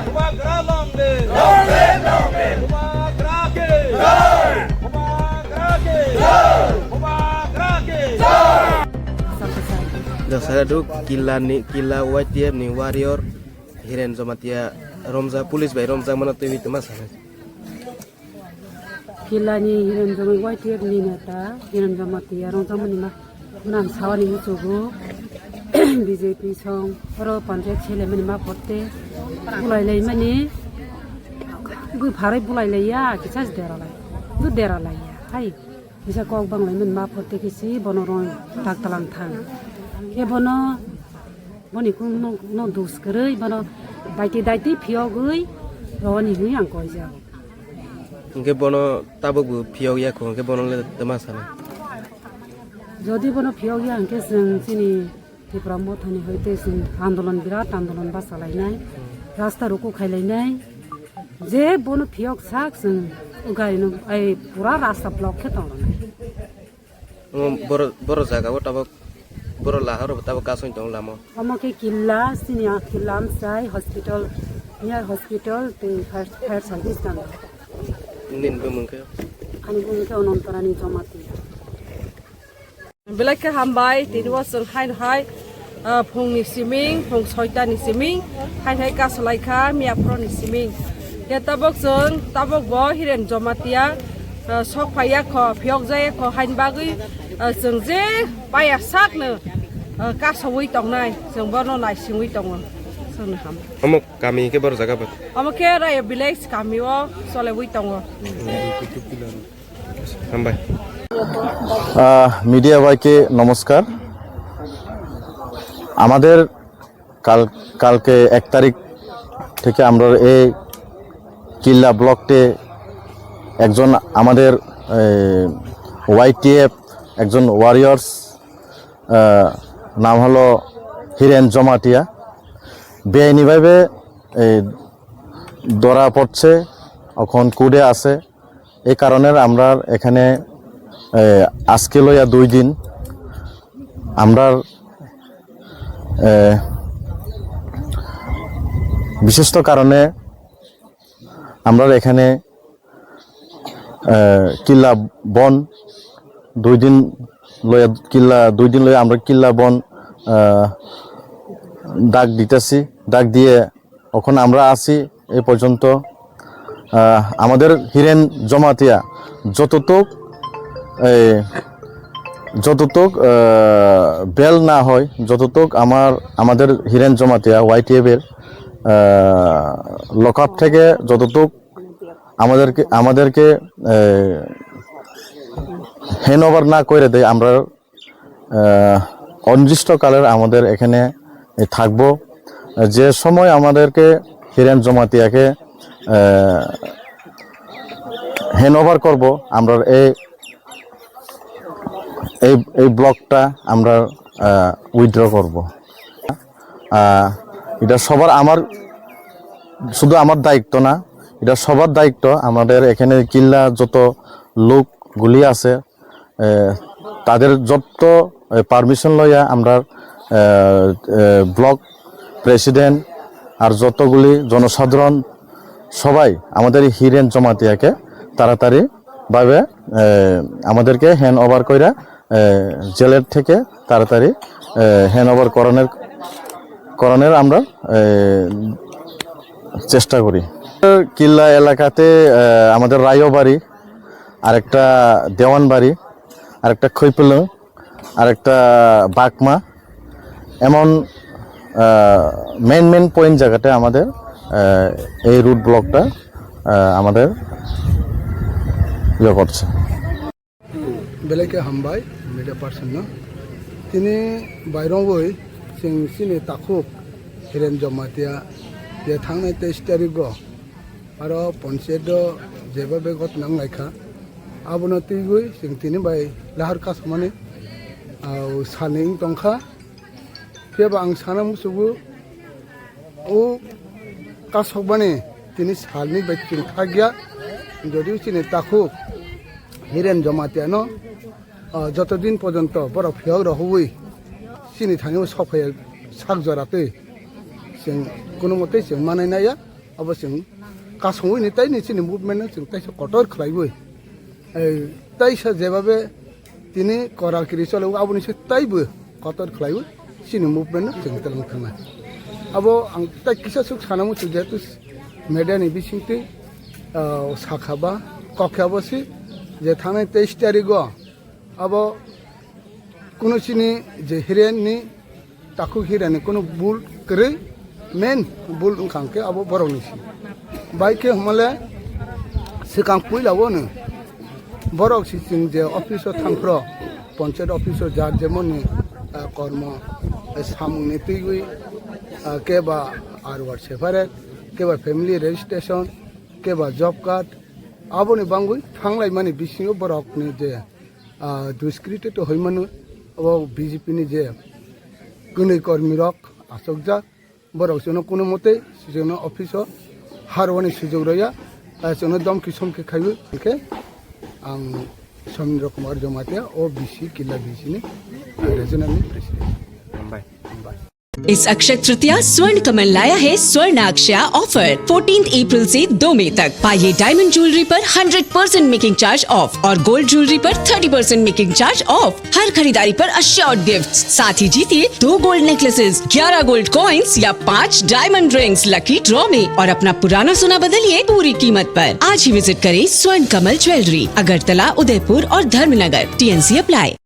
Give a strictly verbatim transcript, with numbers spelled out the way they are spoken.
Bubagra long live! Long live, long live! Bubagra ke! Jai! Bubagra ke! Jai! Bubagra ke! Jai! Jwk sara duk, killa ni, killa Y T F ni warrior Hiren Jamatia romjak, police bai romjak mano twi tma sana. Killani Hiren Jomai Y T F ni neta Hiren Jamatia rwngthangmani ma-, mwnam sawani muchugo B J P song oro panchayat sele mani ma photte bulai lai mani gui pharai bulai lai ya kisa dera lai du dera lai ya hai kisa kok bang lai mani ma photte kisi bono rong tak talang thang ke bono boni kung no, no dus kwrwi bono daiti daiti phiyogwi roni hwnwi ang koijak. Hwnkhe bono tabukbo phiyok ya kho, hwnkhe bono le tma sana? Jodi bono phiyok ya hwnkhe chwng chini Tipra Mothani hoite chwng andolon, birat andolon bachalainai, rasta ruku khailainai. Je bono phiyok sak chwng ugaino ai pura rasta block khe tongnai. Omo boro, boro jaga o tabuk boro lahar o tabuk kasong tongo lama o. Omo khe killa, sini a killa amsai hospital, near hospital tei fire, fire service tangwi. Nini bumung khe? Ani bumung khe Onontorani Jamatia. Belai khe hambai, tini o chwng haino hai, ah, phungni siming, phung soitani siming, hai hai kasalai kha, miyaphuroni siming. Khe tabuk chwng, tabuk bo Hiren Jamatia, ah, sok phaiya kho, phiyok jaya kho, haini bagwi, ah, chwng je paya sakno, ah, kasaui tongnai, chwng bono naisingwi tongo, chwngno ham. Omo kami khe boro jaga bo? Omo khe Rayo village kami o choliui tongo. Hambai. আহ, মিডিয়া ভাইকে নমস্কার। আমাদের কাল, কালকে এক তারিখ থেকে আমরা এই কিল্লা ব্লকতে একজন আমাদের, এ, ওয়াইটিএফ একজন ওয়ারিয়র্স, আহ, নাম হলো হিরেন জমাতিয়া, বেআইনিভাবে এই ধরা পড়ছে, এখন কোর্টে আছে। এই কারণে আমরা এখানে, এ, আজকে লইয়া দুই দিন আমরা, এ, বিশিষ্ট কারণে আমরা এখানে, এ, কিল্লা বন দুই দিন লইয়া, কিল্লা দুই দিন লইয়া আমরা কিল্লা বন, এ, ডাক দিতেছি, ডাক দিয়ে এখন আমরা আছি এই পর্যন্ত। আহ, আমাদের হিরেন জমাতিয়া যতটুক, এই, যতটুক, আহ, বেল না হয়, যতটুক আমার, আমাদের হিরেন জমাতিয়া ওয়াইটিএফ এর, আহ, লকআপ থেকে যতটুক আমাদেরকে, আমাদেরকে, আহ, হ্যান্ড ওভার না করে দেয়, আমরা আহ, অনির্দিষ্টকালের আমাদের এখানে থাকবো। যে সময় আমাদেরকে হিরেন জমাতিয়াকে, আহ, হ্যান্ড ওভার করবো, আমরা এই, এই, এই ব্লকটা আমরা, আহ, উইথড্র করব। আহ, এটা সবার, আমার, শুধু আমার দায়িত্ব না, এটা সবার দায়িত্ব। আমাদের এখানে কিল্লা যত লোকগুলি আছে, এ, তাদের যত, এ, পারমিশন লইয়া আমরা, এ, এ, ব্লক প্রেসিডেন্ট আর যতগুলি জনসাধারণ সবাই আমাদের এই হিরেন জমাতিয়াকে তাড়াতাড়ি ভাবে, এ, আমাদেরকে হ্যান্ড ওভার কইরা, এ, জেলের থেকে তাড়াতাড়ি, এ, হ্যান্ড ওভার করানোর, করানোর আমরা, এ, চেষ্টা করি। কিল্লা এলাকাতে, এ, আমাদের রায়বাড়ি, আরেকটা দেওয়ানবাড়ি, আরেকটা খৈপেলং, আরেকটা বাকমা, এমন, আহ, মেইন মেইন পয়েন্ট জায়গাতে আমাদের, আহ, এই রুট ব্লকটা, আহ, আমাদের ইয়ে করছে। Belai khe hambai media person no. Tini bairongwi chwng chini takhuk Hiren Jamatia je thangnai teis tarikgo aro panchayat o jeba bego twnang lai kha. Abono twiwi chwng tini bai lahar kasamani Ah, o salni wng tongkha. Phiya ba ang sana musugo, o kasokmani tini salni bai chwng thakya. Jodi chini takhuk Hiren Jamatia no, ah, joto din porjonto borok phiyok rohoi chini thani o sophai sak jora twi chwng kuno motei chwng manai naiya. Abo chwng kasongwi ni tei ni chini movement no chwng teisa kotor khlaiwi, eh, teisa jebabe tini koral kiri chole, aboni se teibo kotor khlaiwi chini movement no chwng twlang thangnai. Abo ang tei kisa swk sana muchung, jehetu media ni bisingtwi, ah, sakha ba kokya bo si je thangnai teis tarigo abo kuno chini je Hiren ni takhuk Hiren ni kuno bul kwrwi, main bul wngkha hwnkhe abo borok ni si. Bai khe hwnmale swkang puila o no borok si chwng je office o thangphro, panchayat office o jar jemon ni, ah, kormo, eh, samung ni twiwi, ah, keba R one separate, keba family registration, keba job card, aboni bangwi thanglaimani bisingo borok ni je ah, duskritito hoi mano, abo B J P ni je kwnwi kormi rok achukjak, borok chwngno kuno motei chwngno office o harwani sujok rwya, ah, chwngno domki somki khaiwi hwnkhe ang Somindra Kumar Jamatia, O B C Killa B C ni, ah, regional ni president. Hambai. Hambai. इस अक्षय तृतीया स्वर्ण कमल लाया है स्वर्ण अक्षया offer. Fourteenth अप्रैल से दो मई तक पाइए डायमंड ज्वेलरी पर hundred percent making charge off और गोल्ड ज्वेलरी पर thirty percent making charge off. हर खरीदारी पर अश्योर्ड गिफ्ट, साथ ही जीतिए दो गोल्ड नेकलेसेस, ग्यारह गोल्ड कॉइंस या पाँच डायमंड रिंग्स लकी ड्रॉ में और अपना पुराना सोना बदलिए पूरी कीमत पर। आज ही विजिट करें स्वर्ण कमल ज्वेलरी, अगरतला, उदयपुर और Dharmanagar. T N C apply।